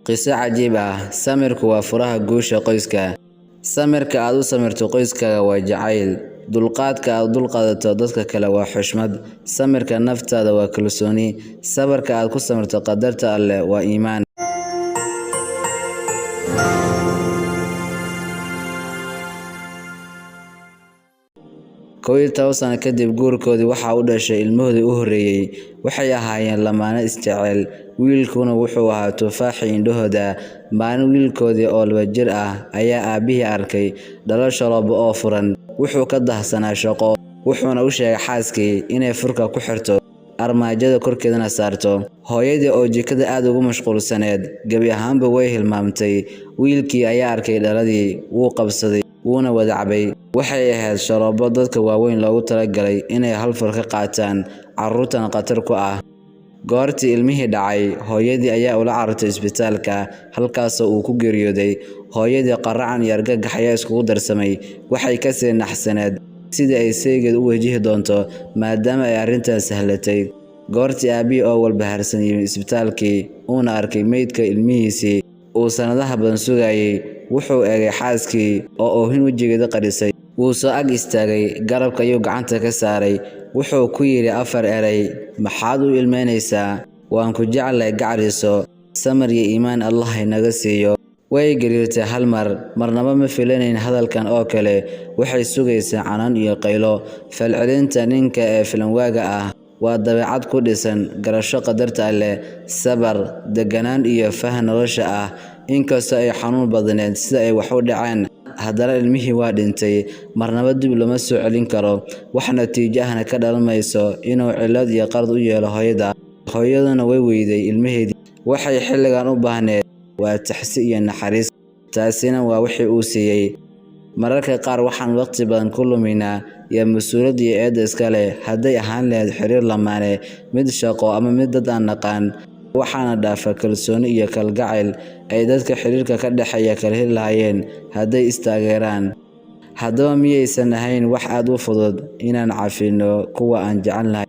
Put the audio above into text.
Qiso cajiib ah, samirku waa furaha guusha qoyska. Samirka aad u samirto qoyskaaga waa jacayl. Dulqaadka aad u dulqaadato dadka kale waa xushmad. Samirka naftaada waa kalsooni. Sabarka aad ku samirto qadarta Alle waa iimaan. 11 sano kadib guurkoodii waxaa u dhashay ilmahoodii u horreeyay. Waxay ahaayeen lamaane isjecel, wiilkuna wuxuu ahaa tufaaxii indhahooda. Maalin wiilkoodii oo 2 jir ah ayaa aabbihii arkay dhalo shaloobo oo furan. Wuxuu ka dahsanaa shaqo, wuxuuna u sheegay xaaskii inay furka ku xirto armaajada korkeedana saarto. Hooyadii oo jikada aad ugu mashquulsaneed gebi ahaanba way hilmaamtay. Wiilkii ayaa arkay dhaladii, wuu qabsaday, wuuna wada cabay. Waxay ahayd sharoobo dadka waaweyn loogu talagalay inay hal fur ka qaataan, carruurtana khatar ku ah. Goortii ilmihii dhacay, hooyadii ayaa ula carartay isbitaalka, halkaasoo uu ku geeriyooday. Hooyadii qaracan iyo argagax ayaa iskugu darsamay. Waxay ka sii naxsaneed sidii ay saygeed u wajihi doonto maadaama ay arrintan sahlatay. Goortii aabbihii oo walbahaarsan yimid isbitaalkii, uuna arkay meydka ilmihiisii uu sanadaha badan sugayay, wuxuu eegay xaaskii oo oohin wejigeeda qarisay. Wuu soo ag istaagay, garabka ayuu gacanta ka saaray. Wuxuu ku yidhi afar eray: Maxaad u ilmeynaysaa? Waan ku jeclahay gacriso. Samir iyo iimaan Allah inaga siiyo. Way gariirtay hal mar, marnaba ma filanayn hadalkan oo kale. Waxay sugaysaa canaan iyo qaylo. Falcelinta ninka ee filanwaaga ah waa dabeecad ku dhisan garasho qadarta Alle, sabar, deganaan iyo fahan nolosha ah. Inkastoo ay xanuun badneed sida ay wax u dhaceen, haddana ilmihii waa dhintay, marnaba dib looma soo celin karo. Wax natiijo ahna ka dhalan mayso inuu cillad iyo qalad u yeelo hooyada. Hooyaduna way weyday ilmaheedii. Waxay xilligan u baahneed waa taxsi iyo naxariis, taasina waa wixii uu siiyey. Mararka qaar waxaan waqti badan ku luminaa yaa mas'uuliyadda iyo eedda iska leh, hadday ahaan lahayd xiriir lamaane, mid shaqo ama mid dad aan naqaan. Waxaana dhaafa kalsooni iyo kalgacayl ay dadka xiriirka ka dhexeeya kala heli lahaayeen hadday is taageeraan. Haddaba miyaysan ahayn wax aad u fudud inaan cafinno kuwa aan jecelnahay?